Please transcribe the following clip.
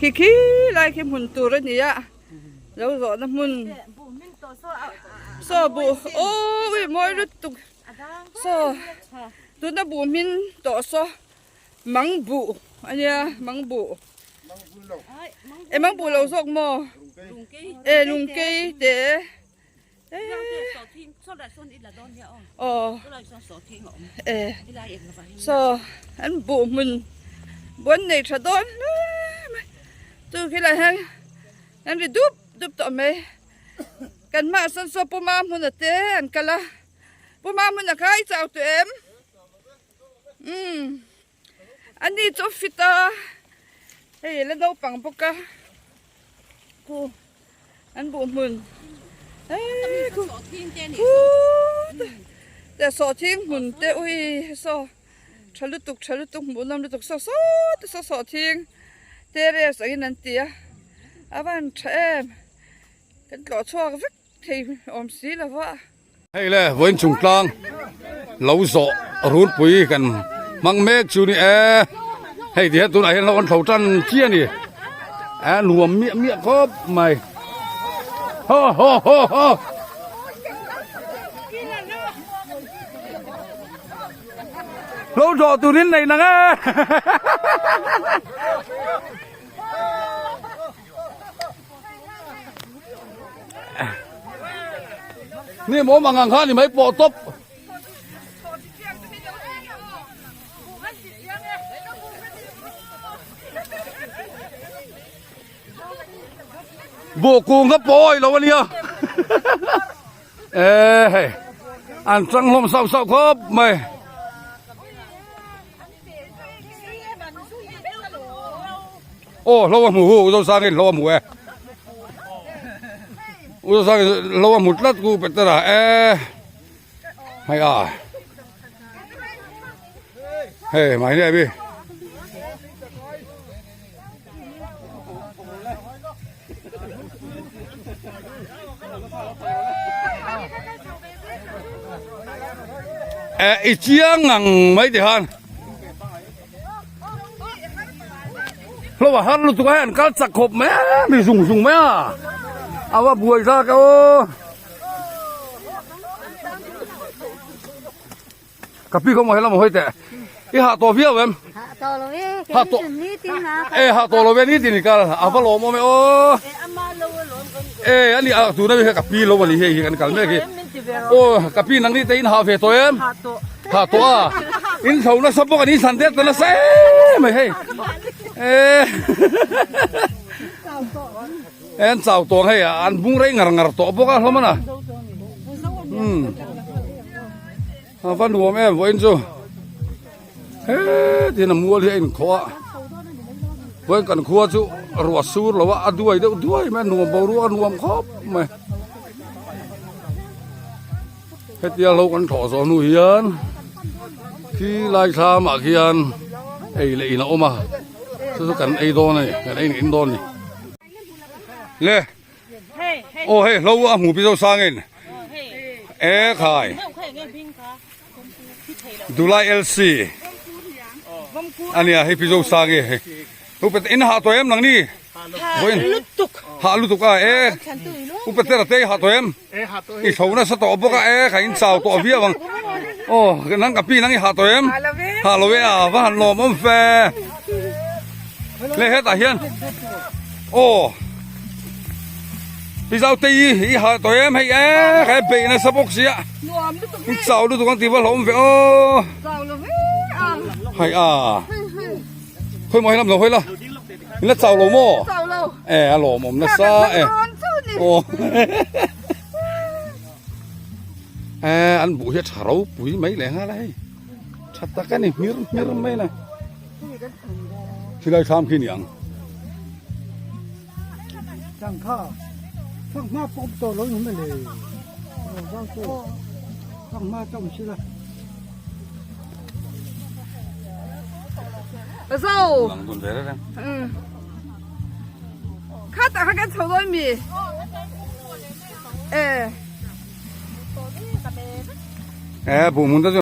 Khi khi lai khi hmun tur a ni a, lo zawhna hmun saw buh awii mawi lutuk saw tuna buh hmin tawh saw mang buh a nia mang buh e mang buh lo zawk maw e lungkei te. Aw e saw an buh hmun buan nei tha dawn hle mai chu khilai hian an ri dup dup tawh mai kan hmaah sawn saw puma hmun a te an kal a puma hmun a kha i chau tawh em umm ani chu fit a hei la naupang bawk a khu. An buh hmun eee khu te sawhthing hmun te ui saw tha lutuk tha lutuk hmuh nawm lutuk saw saw te saw sawhthing terrace angin an ti a a van tha em kan tlawh chhuak vek thei awm si lo va. Hei le vawiin chung tlang lo zawh runpui kan hmang mek chu ni e hei ti hian tunah hian lo an thlo tan chiah a ni e nuam miah miah khawp mai haw haw haw haw. Lo zawh turin nei nang e. Ni maw mang ang kha ni mai pawh tawp. Buh kung kha pawi lo ania. E hei an chang hlawm sauh sauh khawp mai. Aw hlo a hmu hu u Zosangin hlo a hmu e u Zosangin hlo a hmu tlat ku Petera e hei a hei mai nge bi e i chiang ngang mai ti khan. Hlo a har lutuk a hei an kal chak khawp mai a mi zung zung mai a a va buai zak a aw ka pi kawng helam hawi teh i hah tawh viau em hah tawh e hah tawh lo ve ni tin i kal a va lawm awm e aw e ani a tuna mi ka pi lo ani hei hi kan kal mek hi aw ka pi nang ni te in hah ve tawh em Tha tawh a, in thlo nasa bawk a ni thlan det ta nasa em mai hei. E an chau tawng hei an bung rei ngar ngar tawh bawk a hlawm ana. Um. A va nuam em vawiin chu. He tin a mual hi a inkhawh a. Vawiin kan khua chu ruah sur lo a, a duai deuh duai mai a nuam boruak a nuam khawp mai. Hetia hlo kan thlawh zawh hnu hian khi lai thlamah khian ei leh in a awm a chu chu kan ei dawn a ni kan ei in dawn a ni le aw hei hlo a hmu pi zo sangin e khai Dulai LC ania hei pi zo sangi hei in hah tawh em nang ni hah lutuk a e upatera te hah tawh em. I tho nasa tawh bawk a e kha in chau tawh viau ang aw nang ka pi nang i hah tawh em hah lo e a va han lawm awm fe le hetah hian aw pi zau te i i hah tawh em hei e kha e beih nasa bawk sia in chau lutuk ang tih va hlauhawm ve aw hei a khawi maw helam lo hawi la. In la chau lo maw? Chau lo. E a lawmawm nasa e. Aw. E an buh hi a tha ropui mai leh nghal a hei. Tha tak a ni hmir hmir mai na. Thilai thlam khi ni ang. Chang kha. Thang ma pawm to lo ni mai le. Zau to. Thang ma chong sila. Zo. Kha tak kha kan chho dawn mi. E. E bu mun ta chu.